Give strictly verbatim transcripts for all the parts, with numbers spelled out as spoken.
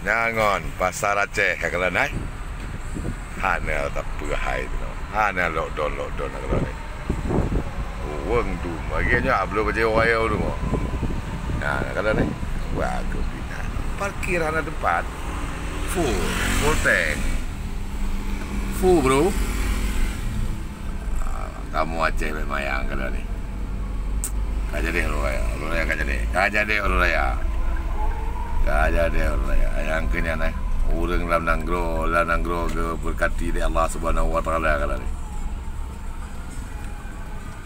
Nyan ngon Pasar Aceh, ka kalon hai. Hana tapeue hai tu. Hana lockdown-lockdown, ka kalon hai. Ureueng dum, lagèe nyoe abloe bajèe wayang tu. Nah, ka kalon hai. Wah, keubinan. Parkir hana teumpat. Full, full tank. Full, bro. Ah, kamoe Aceh bèk mayang, ka kalon hai. Ka jadi ureueng raya, ureueng raya ka jadi. Ka jadi ureueng raya. Ka jadi ureueng raya. Nyang keu nyan, eh, ureueng lam nanggroe, lam nanggroe geubeurkati lé Allah Subhanahu wa Taala, ka kalon hai.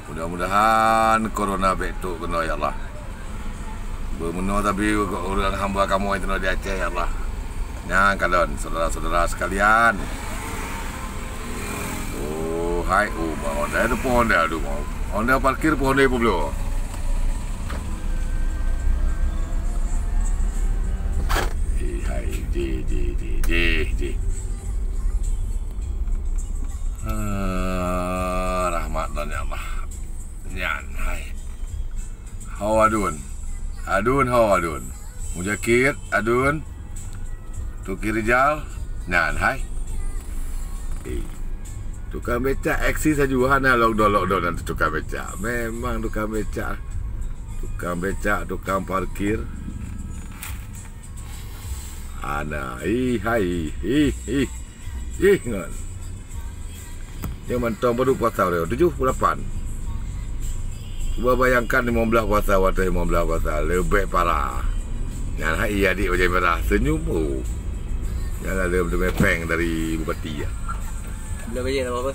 Mudah-mudahan corona bèk trôk keunoe, ya Allah. Beumeunoe sabe ureueng hamba kamoe nyang di Aceh, ya Allah. Nyan kalon, syedara-syedara sekalian. Oh, hai, oh, ma Honda, ada pun Honda tu, ma. Honda parkir pun Honda pun belum. Eh, hai, ji, ji, ji, ji, ji. Ah, rahmat dan ya Allah. Nyan, hai. Ho adun. Adun ho adun. Muzakir, adun. Tuki Rijal, nyan, hai. Eh, tukang becak eksis aju hana lockdown-lockdown nan tukang becak. Memang tukang becak. Tukang becak, tukang parkir. Hana, ih, hai, ih, ih. Ih, ngon. Nyoe mantong baru puasa uroe tujuh puluh lapan. Cuba bayangkan lima belas puasa, watèe lima belas puasa, leubeh parah. Nyan hai adik bajèe merah, senyum, oh. Nyan lah leuem teumè pèng dari bupati, ya. Belum bayar apa-apa.